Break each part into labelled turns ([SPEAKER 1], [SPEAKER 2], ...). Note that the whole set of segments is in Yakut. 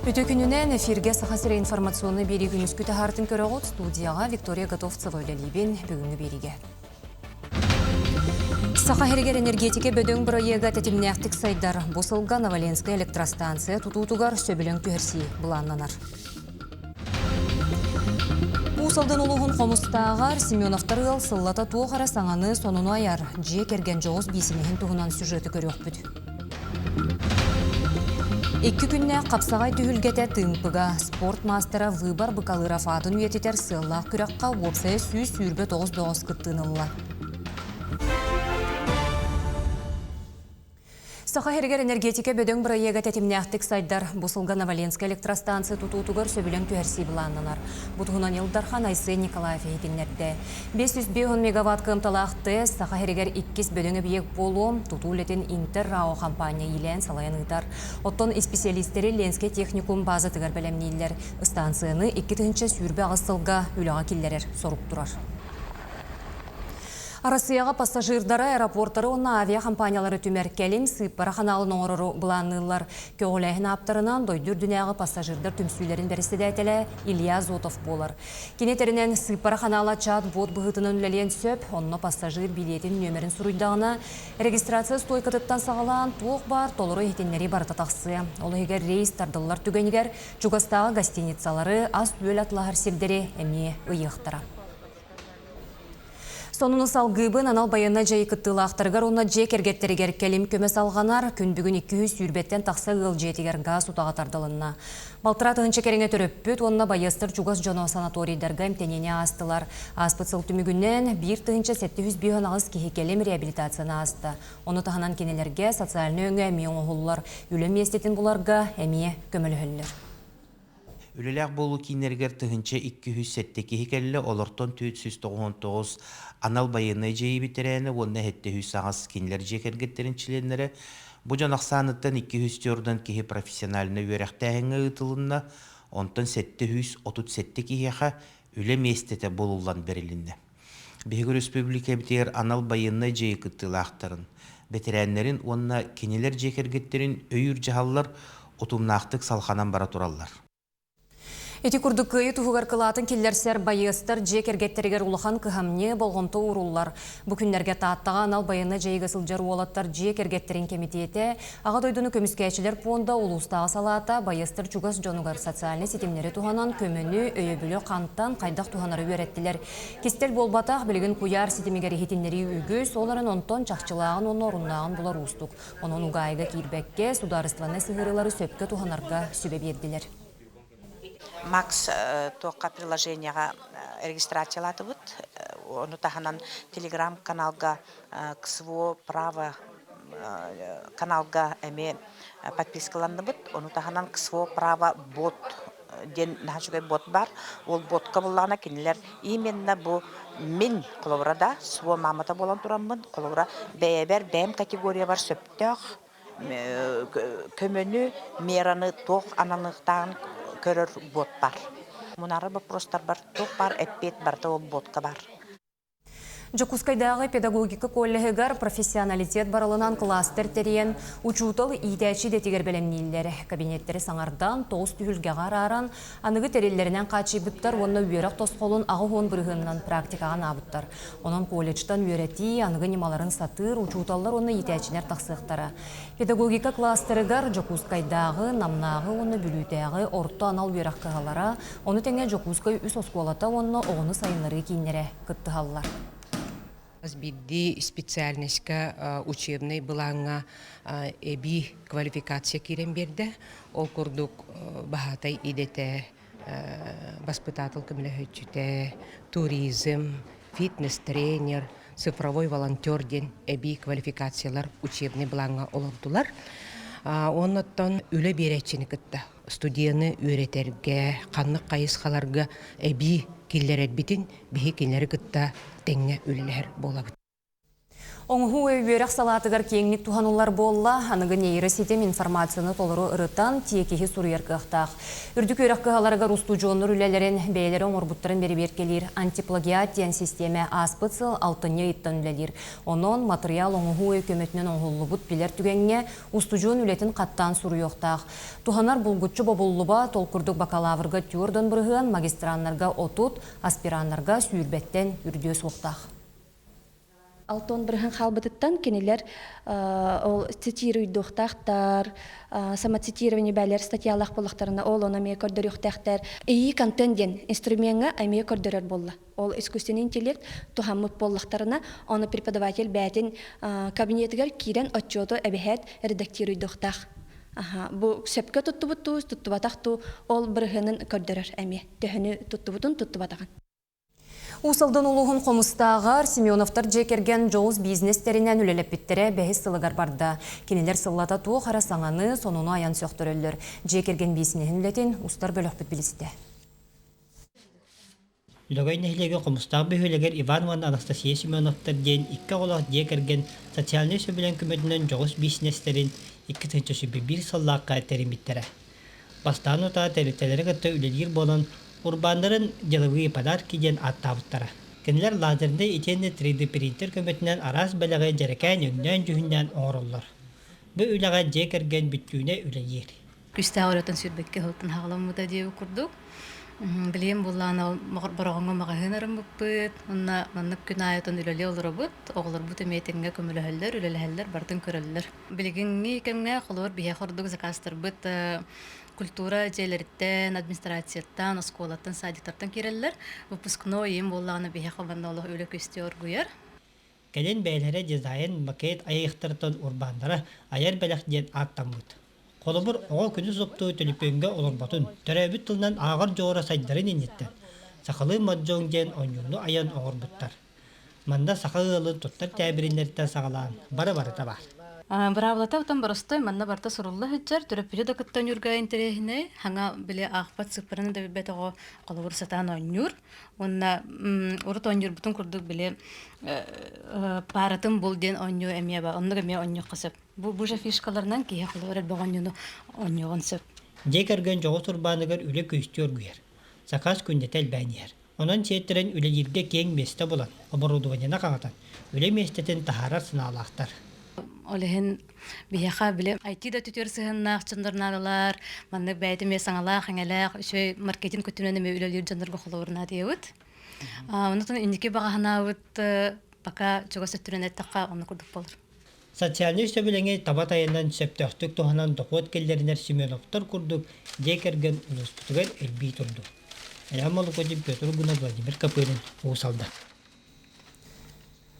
[SPEAKER 1] Үтүө күнүнэн эфиргэ Саха сирэ информационнай биэрии күнүскү таһаартын көрөҕүт. Студияҕа Виктория Готовцева үлэлиибин. Бүгүҥҥү биэриигэ. Саха сиригэр энергетика бөдөҥ бырайыага тэтимнээхтик сайдар. Бу сылга Новоленская электростанция тутуутугар сөбүлэҥ түһэрсии былааннанар. Уус Алдан улууһун Хомустааҕар Семеновтар ыал сыллата туох эрэ саҥаны, сонуну айар, дьиэ кэргэн дьоҕус биисинэһин туһунан сюжеты көрүөхпүт. Икки күннээх хапсаҕай түһүлгэтэ Тыымпыга спорт маастара Выбор Быкалыров аатын үйэтитэр сыаллаах күрэххэ уопсайа 129 бөҕөс кыттыыны ылла. Саха сиригэр энергетика бөдөҥ бырайыага тэтимнээхтик сайдар. Бу сылга Новоленскай электростанция тутуутугар сөбүлэҥ түһэрсии былааннанар. Бу туһунан Ил Дархан Айсен Николаев иһитиннэрдэ. 505 мегаватт кыамталаах ТЭС Саха сиригэр иккис бөдөҥ эбийиэк буолуо. Тутуу үлэтин Интер РАО хампаанньа иилээн салайан ыытар. Оттон исписэлиистэри Ленскэй техникум баазатыгар бэлэмнииллэр. Ыстаансыйаны 2028 сылга үлэҕэ киллэрэр сорук турар. Арассыыйаҕа пассажирдары, аэропортары уонна авиахампаанньалары түмэр кэлим сыыппара ханаалын оҥорору былаанныыллар. Көҕүлээһин ааптарынан дойду үрдүнээҕи пассажирдар түмсүүлэрин бэрэссэдээтэлэ Илья Зотов буолар. Кини этэринэн, сыыппара ханаала чат-бот быһыытынан үлэлиэн сөп, онно пассажир билиэтин нүөмэрин суруйдаҕына, регистрация стойкатыттан саҕалаан туох баар толору иһитиннэрии барыта тахсыа. Ол иһигэр рейс тардыллар түгэнигэр чугастааҕы гостиницалары, ас-үөл атылаһар сирдэри эмиэ ыйыахтара. Сонуну салгыыбын анал байыаннай дьайыы кыттыылаахтарыгар уонна дьиэ кэргэттэригэр кэлим көмө салҕанар. Күн бүгүн 220-тэн тахса ыал дьиэтигэр гаас утаҕа тардылынна. Балтараа тыһыынча кэриҥэ төрөппүт уонна байыастар чугас дьоно санаторийдарга эмтэниини аастылар. Ааспыт сыл түмүгүнэн 1 758 киһи кэлим реабилитацияны ааста. Ону таһынан кинилэргэ социальнай өҥө эмиэ оҥоһуллар, үлэ миэстэтин буларга эмиэ көмөлөһөллөр.
[SPEAKER 2] Үлэлээх буолуу кииннэригэр 1207 киһи кэллэ, олортон 499 анал байыаннай дьайыы бэтэрээнэ уонна 708 кинилэр дьиэ кэргэттэрин чилиэннэрэ. Бу дьон ахсааныттан 204 киһи профессиональнай үөрэхтээһиҥҥэ ыытылынна, онтон 737 киһиэхэ үлэ миэстэтэ булуллан бэрилиннэ. Биһиги өрөспүүбүлүкэбитигэр анал байыаннай дьайыы кыттыылаахтарын, бэтэрээннэрин уонна кинилэр дьиэ кэргэттэрин өйүүр дьаһаллар утумнаахтык салҕанан бара тураллар.
[SPEAKER 1] Ити курдук кыайыы туһугар кылаатын киллэрсэр байыастар дьиэ кэргэттэригэр улахан кыһамньы, болҕомто ууруллар. Бу күннэргэ Тааттаҕа анал байыаннай дьайыыга сылдьар уолаттар дьиэ кэргэттэрин кэмитиэтэ, Аҕа дойдуну көмүскээччилэр пуонда улуустааҕы салаата байыастар чугас дьонугар социальнай ситимнэри туһанан көмөнү, өйөбүлү хантан, хайдах туһанары үөрэттилэр. Кистэл буолбатах, билигин куйаар ситимигэр иһитиннэрии үгүс, ол эрэн онтон чахчылааҕын уонна оруннааҕын булар уустук. Онон угаайыга киирбэккэ, судаарыстыбаннай сыһыарыылары сөпкө туһанарга сүбэ биэрдилэр.
[SPEAKER 3] Макс туохха приложениеҕа регистрациялаатыбыт. Ону таһынан телеграм-каналга КСВО право каналга эмиэ подпискаланныбыт. Ону таһынан КСВО право бот диэн наһаа үчүгэй бот баар. Ол ботка буллаҕына кинилэр именно бу мин холобура да СВО маамата буолан тураммын холобура бэйэбэр бэйэм категориябар сөптөөх көмөнү, мераны туох ананыахтааҕын көрөр бот бар. Мунаарар боппуруостарбар туох баар эппиэт барыта ол ботка бар.
[SPEAKER 1] Дьокуускайдааҕы педагогика коллеһыгар профессионалитет барылынан кластер тэрийэн, учуутал иитээччи идэтигэр бэлэмнииллэр. Кабинеттэри саҥардан, тоҕус түһүлгэҕэ арааран, аныгы тэриллэринэн хааччыйбыттар уонна үөрэх тосхолун 80 бырыһыанынан практикаҕа анаабыттар. Онон колледжтан үөрэтии аныгы ньымаларын сатыыр учууталлар уонна иитээччилэр тахсыахтара. Педагогика кластерыгар Дьокуускайдааҕы, Намнааҕы уонна Бүлүүтээҕи орто анал үөрэх кыһалара, ону тэҥэ Дьокуускай үс оскуолата уонна оҕону сайыннарыы кииннэрэ кыттыһаллар.
[SPEAKER 4] Хас биирдии специальноска учебнай былааҥҥа эбии квалификация киирэн биэрдэ. Ол курдук баһаатай идэтэ, баспытаатыл көмөлөһөөччүтэ, туризм, фитнес-тренер, цифровой волонтер диэн эбии квалификациялар учебнай былааҥҥа олордулар. Оннуттан үлэ биэрээччини кытта студияны үөрэтэргэ, ханнык хайысхаларга эбии киллэрэрбитин биһи кинилэри кытта тэҥҥэ үлэлэһэр буолабыт.
[SPEAKER 1] Оҥоһуу өй үөрэх салаатыгар киэҥник туһаныллар буолла, аныгы нейроситим информацияны толору ырытан, тиэкиһи суруйар кыахтаах. Үрдүк үөрэх кыһаларыгар устудьуоннар үлэлэрин бэйэлэрэ оҥорбуттарын бэрэбиэркэлиир антиплагиат диэн систиэмэ ааспыт сыл алтынньы ыйыттан үлэлиир. Онон матырыйаал оҥоһуу өй көмөтүнэн оҥоһуллубут билэр түгэҥҥэ устудьуон үлэтин хаттаан суруйуохтаах. Туһанар булгуччу бобуллубат, ол курдук бакалаврга түөрт бырыһыан, магистраннарга 30, аспираннарга сүүрбэттэн үрдүө суохтаах.
[SPEAKER 5] Алтон бырыһын хаалбытыттан кинилэр ол цитируйдуохтаахтар, самоцитирование бээлэр статьялаах буоллахтарына ол ону эмиэ көрдөрүөхтээхтэр. ИИ контент диэн инструмеҥҥа эмиэ көрдөрөр буолла. Ол искусственный интеллект туһаммыт буоллахтарына, ону преподаватель бээтин кабинетыгар киирэн отчуоту эбэһээт редактируйдуохтаах. Бу сөпкө туттубут туу, туттубатах туу ол бырыһыанын көрдөрөр эмиэ. Төһөнү туттубутун, туттубатаҕын.
[SPEAKER 1] Уус Алдан улууһун Хомустааҕар Семеновтар дьиэ кэргэн дьоҕус бизнестэринэн үлэлэппиттэрэ бэһис сылыгар барда. Кинилэр сыллата туох эрэ саҥаны, сонуну айан сөхтөрөллөр. Дьиэ кэргэн биисинэһин үлэтин устар бөлөхпүт билистэ.
[SPEAKER 6] Лөгөй нэһилиэгэ Хомустаах бөһүөлэгэр Иван уонна Анастасия Семеновтар диэн икки оҕолоох дьиэ кэргэн социальнай сөбүлэҥ көмөтүнэн дьоҕус биисинэстэрин 2001 сыллаахха тэриммиттэрэ. Бастаан утаа тэрилтэлэри кытта үлэлиир буолан, урбааннарын «Деловые подарки» диэн ааттаабыттара. Кинилэр лазернай итиэннэ 3D-принтер көмөтүнэн араас бэлэҕи дьэрэкээн өҥнөөн-дьүһүннээн оҥороллор. Бу үлэҕэ дьиэ кэргэн бүттүүнэ үлэлиир.
[SPEAKER 7] Күстээх өрөтөн сүүрбэккэ сылтан хаҕаламмыта диэбит курдук. Билигин буллаан бороҕоҥҥо маҕаһыын арыммыппыт. Онно маннык күн аайытын үлэлии олоробут. Оҕолорбут эмиэ тэҥҥэ көмөлөһөллөр, үлэлэһэллэр, барытын көрөллөр. Билигиҥҥи кэмҥэ холобур биһиэхэ ордук заказтарбыт культура дьиэлэриттэн, администрацияттан, оскуолаттан, садиктартан киирэллэр. Выпускной им буоллаҕына биһиэхэ манна олох үлэ күстүү оргуйар.
[SPEAKER 6] Кэлин бэйэлэрэ дизайн, макет айыахтарыттан урбааннара айар бэлэх диэн ааттаммыт. Холобур, оҕо күнүс уктуу төлөпүөҥҥэ олорботун, төрөөбүт тылынан ааҕар дьоҕура сайдарын инниттэн сахалыы маджонг диэн оонньууну айан оҥорбуттар. Манна саха ыалын туттар тээбириннэриттэн саҕалаан бары-барыта баар.
[SPEAKER 7] Быраабылата отон боростой манна барыта сурулла сылдьар, төрөппүтү да кытта ойуурга интэриэһинэй, хаҥа били аахпат сыыппараны да билбэт оҕо холобур сатаан оонньуур. Уонна урут оонньуурбутун курдук били пааратын бул диэн оонньуу эмиэ бар, оннук эмиэ оонньуохха сөп. Бу бу же фишкаларынан киһи холобур элбэх оонньууну оонньуоҕун сөп.
[SPEAKER 6] Дьиэ кэргэн дьоҕус урбааныгар үлэ күүстүү оргуйар. Сакаас күннэтэ элбээн иһэр. Онон сиэттэрэн үлэлииргэ киэҥ миэстэ булан, оборудованиены хаҥатан, үлэ миэстэтин таһаарар санаалаахтар.
[SPEAKER 7] Ол иһин биһиэхэ били IT да өттүтүгэр сыһыаннаах дьоннор наадалар, маннык бэйэтэ эмиэ саҥалаах-иҥэлээх, үчүгэй маркетинг өттүнэн эмиэ үлэлиир дьоннорго холобур наадыйабыт. Онон инники баҕаһынаабыт пока чугас өттүнэн эттэххэ онно курдук буолар.
[SPEAKER 6] Социальнай сөбүлэҥи таба тайанан сөптөөхтүк туһанан дохуот киллэринэр Семеновтар курдук дьиэ кэргэн улууспутугар элбии турду. Илья Молокотин, Петр Гунов, Владимир Копырин, Уус Алдан.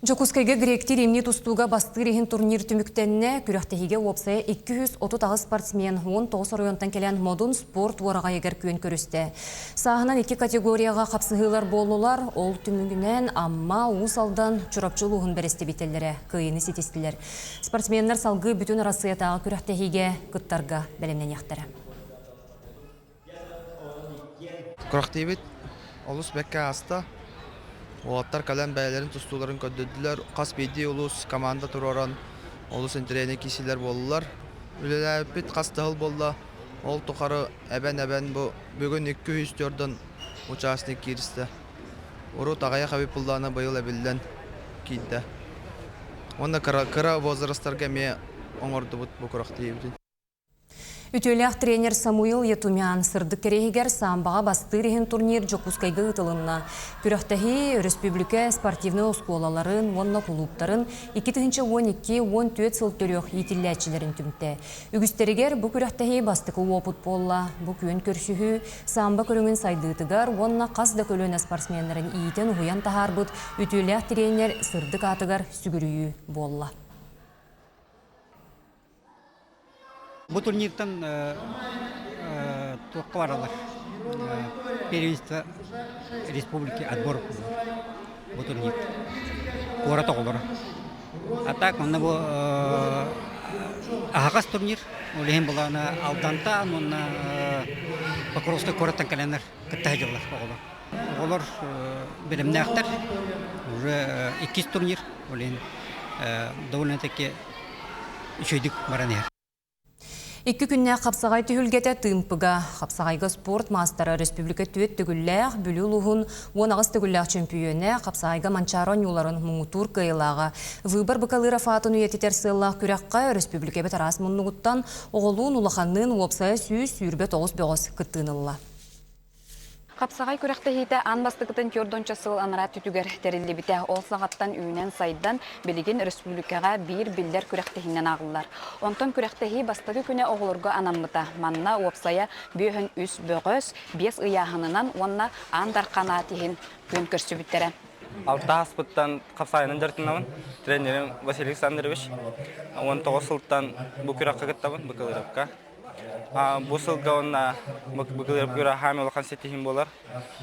[SPEAKER 1] Дьокуускайга гректии римни тустууга бастыыр иһин турнир түмүктэннэ. Күрэхтэһиигэ уопсайа 238 спортсмен 19 оройуонтан кэлэн Модун спорт уораҕайыгар күөн көрүстэ. Сааһынан икки категорияҕа хапсыһыылар буоллулар. Ол түмүгүнэн Амма, Уус Алдан, Чурапчы улууһун бэрэстэбиитэллэрэ кыайыыны ситистилэр. Спортсменнар салгыы бүтүн Арассыыйатааҕы күрэхтэһиигэ кыттарга бэлэмнэниэхтэрэ.
[SPEAKER 8] Күрэхтиибит олус бэккэ ааста. Уолаттар кэлэн бэйэлэрин тустууларын көрдөрдүлэр. Хас биирдии улуус команда туруоран олус интэриэһинэй киирсиилэр буоллулар. Үлэлээбиппит хас да сыл буолла. Ол тухары эбэн-эбэн бу бүгүн 204 участник кииристэ. Урут аҕыйах эбит буоллаҕына быйыл эбиллэн киирдэ. Уонна кыра, кыра возрастарга эмиэ оҥордубут бу күрэхтэһиибитин.
[SPEAKER 1] Үтүөлээх тренер Самуил Етумян сырдык кэриэһигэр самбаҕа бастыыр иһин турнир Дьокуускайга ыытылынна. Күрэхтэһии өрөспүүбүлүкэ спортивнай оскуолаларын уонна кулууптарын 2012-14 сыл төрүөх иитиллээччилэрин түмтэ. Үгүстэригэр бу күрэхтэһии бастакы уопут буолла. Бу күөн көрсүһүү самбо көрүҥүн сайдыытыгар уонна хас да көлүөнэ спортсменнарын иитэн-уһуйан таһаарбыт үтүөлээх тренер сырдык аатыгар сүгүрүйүү буолла.
[SPEAKER 9] Бу турниртан туохха бараллар? Первенство республики отбор бу турнир. Куорат оҕолоро. А так манна бу аһаҕас турнир. Ол иһин былаана Алдантан уонна Покровскай куораттан кэлэннэр кытта сылдьаллар оҕолор. Оҕолор бэлэмнээхтэр. Уже иккис турнир. Ол иһин. Довольно-таки үчүгэйдик баран иһэр.
[SPEAKER 1] Икки күннээх хапсаҕай түһүлгэтэ Тыымпыга. Хапсаҕайга спорт маастара республика түөрт төгүллээх Бүлүү улууһун 18 төгүллээх чөмпүйүөнэ, хапсаҕайга Манчаары оонньууларын муҥутуур кыайыылааҕа Выбор Быкалыров аатын үйэтитэр сыаллаах күрэххэ өрөспүүбүлүкэбит араас муннугуттан оҕолуун улаханныын уопсайа 129 бөҕөс кыттыыны ылла.
[SPEAKER 10] Хапсаҕай күрэхтэһиитэ аан бастакытын түөрт сыл анараа өттүгэр тэриллибитэ. Ол саҕаттан үүнэн-сайдан, билигин республикаҕа биир биллэр күрэхтэһиинэн ааҕыллар. Онтон күрэхтэһии бастакы күнэ оҕолорго анаммыта. Манна уопсайа бүөһүн үс бөҕөс, биэс ыйааһынынан уонна Аан Дархан аат иһин күөн көрсүбүттэрэ.
[SPEAKER 11] Алта ааспыттан хапсаайынан дьарыктанабын. Тренерим Василий Александрович. 19 сылтан бу күрэххэ кыттабын, Быкылырапка. Бу сылга уонна Быкылырапка хаамыы улахан ситиһиим буолар.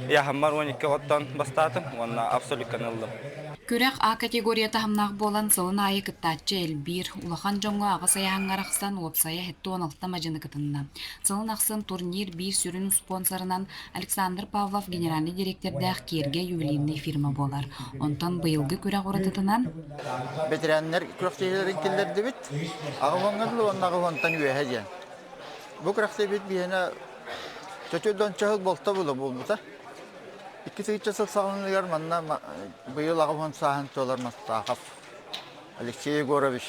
[SPEAKER 11] Ыйааһыммар 12 оттон бастаатым уонна абсолютканы ыллым.
[SPEAKER 10] Күрэх А категория таһымнаах буолан сылын аайы кыттааччы элбиир. Улахан дьоҥҥо аҕыс ыйааһыҥҥа арахсан уопсайа 76 мадьыны кытынна. Сылын ахсын турнир биир сүрүн спонсорынан Александр Павлов генеральнай дириэктэрдээх Киэргэ ювелирнай фирма буолар. Онтон быйылгы күрэх уратытынан
[SPEAKER 12] Бэтэрээннэр күрэхтэһиилэрин киллэрдибит. Аҕыс уоҥҥа дылы уонна аҕыс уонтан үөһэ диэн. Бу күрэхтэһиибит биһиэнэ чөчө дончаһыл болто була буолбута. Икки тыһыынча сыл саҕаланыгар манна быйыл 80 сааһын туолар Мастахов Алексей Егорович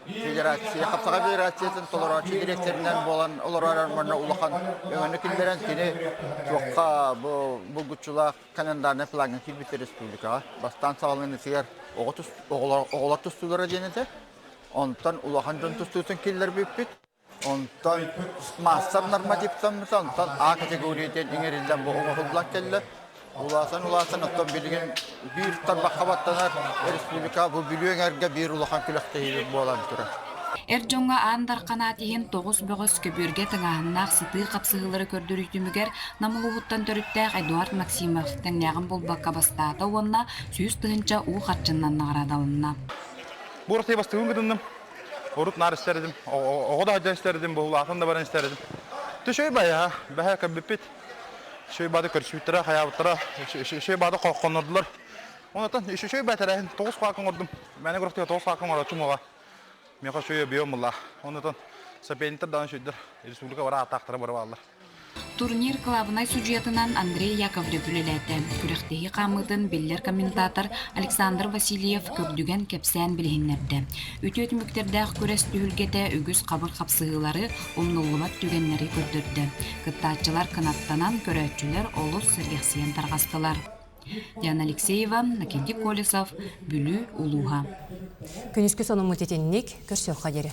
[SPEAKER 12] федерация, Хапсаҕай федерациятын толорооччу дириэктэринэн буолан олорор манна улахан өҥөнү киллэрэн кини туохха бу булгуччулаах календарнай плаҥҥа киирбит республикаҕа бастаан саҕаланыытыгар оҕолор тустуулара диэн этэ. Онтон улахан дьон тустуутун киллэрбиппит. Онтон маастар нормативтаммыта, онтон А категория диэн иҥэриллэн бу оҥоһуллан кэллэ. Улаатан-улаатан оттон билигин биир тарбахха баттанар республика бу Бүлүү эҥэргэ биир улахан күрэхтэһиибит буолан турар.
[SPEAKER 10] Эр дьоҥҥо Аан Дархан аат иһин тоҕус бөҕөс көбүөргэ тыҥааһыннаах сытыы хапсыһыылары көрдөрүү түмүгэр Нам улууһуттан төрүттээх Эдуард Максимов тэҥнээҕин булбакка бастаата уонна 100 тыһыынча уу харчыннан наҕараадаланна.
[SPEAKER 13] Бу ураты бастыгын кытынным. Урут наар истэр этим. Оҕо да сылдьан истэр этим, бу улаатан да баран истэр этим. Түшөй байа, бэһэ көрбүппүт. Үчүгэй баады көрсүбүттэрэ, хайаабыттара, үчүгэй баады хоннордулар. Онтон үчүгэй бэтэрээһин тоҕус хаакын оҥордум. Мээнэ күрэхтэһиигэ тоҕус хаакын оҥорооччум уоҕа. Миэхэ үчүгэй объем буолла. Онтон соперниктар даҕаны үчүгэйдэр. Республика бары ааттаахтара бары бааллар.
[SPEAKER 10] Турнир кылаабынай судьуйатынан Андрей Яковлев үлэлээтэ. Күрэхтэһии хаамыытын биллэр комментатор Александр Васильев көрдүгэн кэпсээн билиһиннэрдэ. Үтүө түмүктэрдээх күрэс түһүлгэтэ үгүс хабыр хапсыһыылары, умнуллубат түгэннэри көрдөрдө. Кыттааччылар кынаттанан, көрөөччүлэр олус сэргэхсийэн тарҕастылар. Диана Алексеева, Накенди Колесов, Бүлүү улууһа.
[SPEAKER 1] Күнүскү сонуммут итинник, көрсүөххэ диэри.